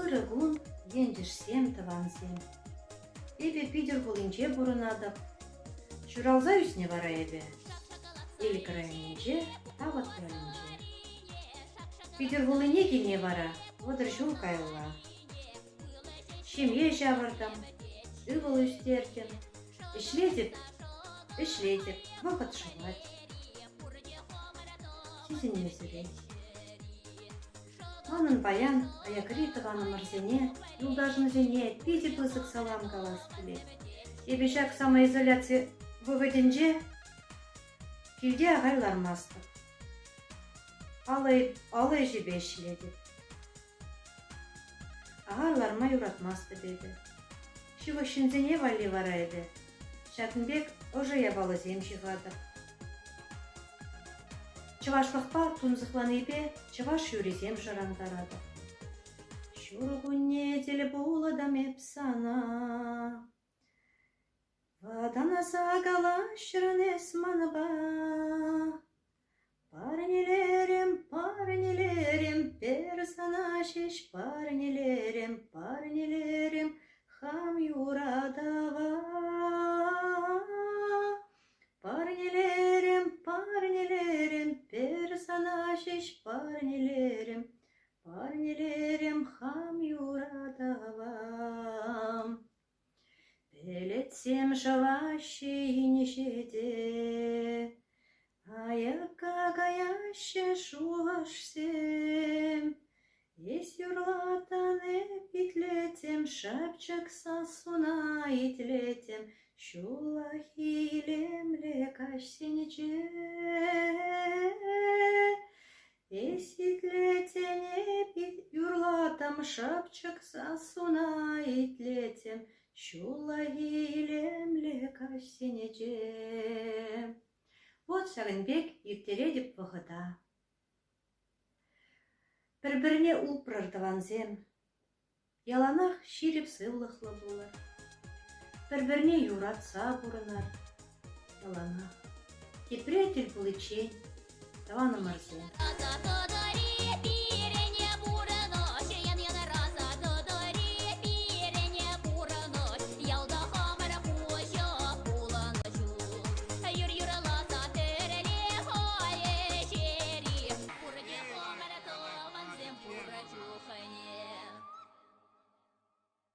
Ырӑ кун, ентешсем, тӑвансем! Эпӗ Питӗр хулинче пурӑнатӑп. Ҫуралса ӳснӗ вара эпӗ Элӗк районӗнче, Тавӑт ялӗнче. Питӗр хулине килни вара 30 ҫул каялла. Ҫемье ҫавӑртӑм, ывӑл ӳстертӗм. Ӗҫлетӗп, ӗҫлетӗп, вӑхӑт шӑвать. Сисӗнмесӗрех. Манӑн паян аякри тӑванӑмӑрсене, юлташӑмсене питӗ пысӑк салам калас килет. Эпӗ ҫак самоизоляци вӑхӑтӗнче килте ахаль лармастӑп. Алӑ, алӑ ӗҫӗпе ӗҫлетӗп. Ахаль ларма юратмастӑп эпӗ. Ҫывӑх ҫынсене валли вара эпӗ ҫакӑн пек ӑшӑ япаласем ҫыхатӑп. Чӑвашлӑхпа тунсӑхланипе чӑваш юррисем шӑрантаратӑп. Ҫуркунне тӗл пулӑтӑм эп сана. Вӑтанса калаҫрӑн эс манпа. Парнелерӗм, парнелерӗм, пӗр сана ҫеҫ парнелерӗм, парнелерӗм хам юратӑва. Парнелерӗм, парнелерӗм, пӗр сана ҫеҫ парнелерӗм, парнелерӗм хам юратӑва. Пӗлӗтсем шӑваҫҫӗ инҫете, Аякка каяҫҫӗ шухӑшсем. Эс юрлатӑн, эп итлетӗм, Шӑпчӑк сассуна итлетӗм Ҫуллахи илемлӗ каҫсенче. Эс итлетӗн, эп юрлатӑм, Шӑпчӑк сассуна итлетӗм Ҫуллахи илемлӗ каҫсенче. Вӑт ҫакӑн пек ирттеретӗп вӑхӑта. Пӗр-пӗрне упрӑр, тӑвансем. Яланах ҫирӗп сывлӑхлӑ пулӑр. Пӗр-пӗрне юратса пурӑнӑр. Яланах. Тепре тӗл пуличчен, тӑванӑмӑрсем. Пурте хӑмӑр тӑвансем пур чухне.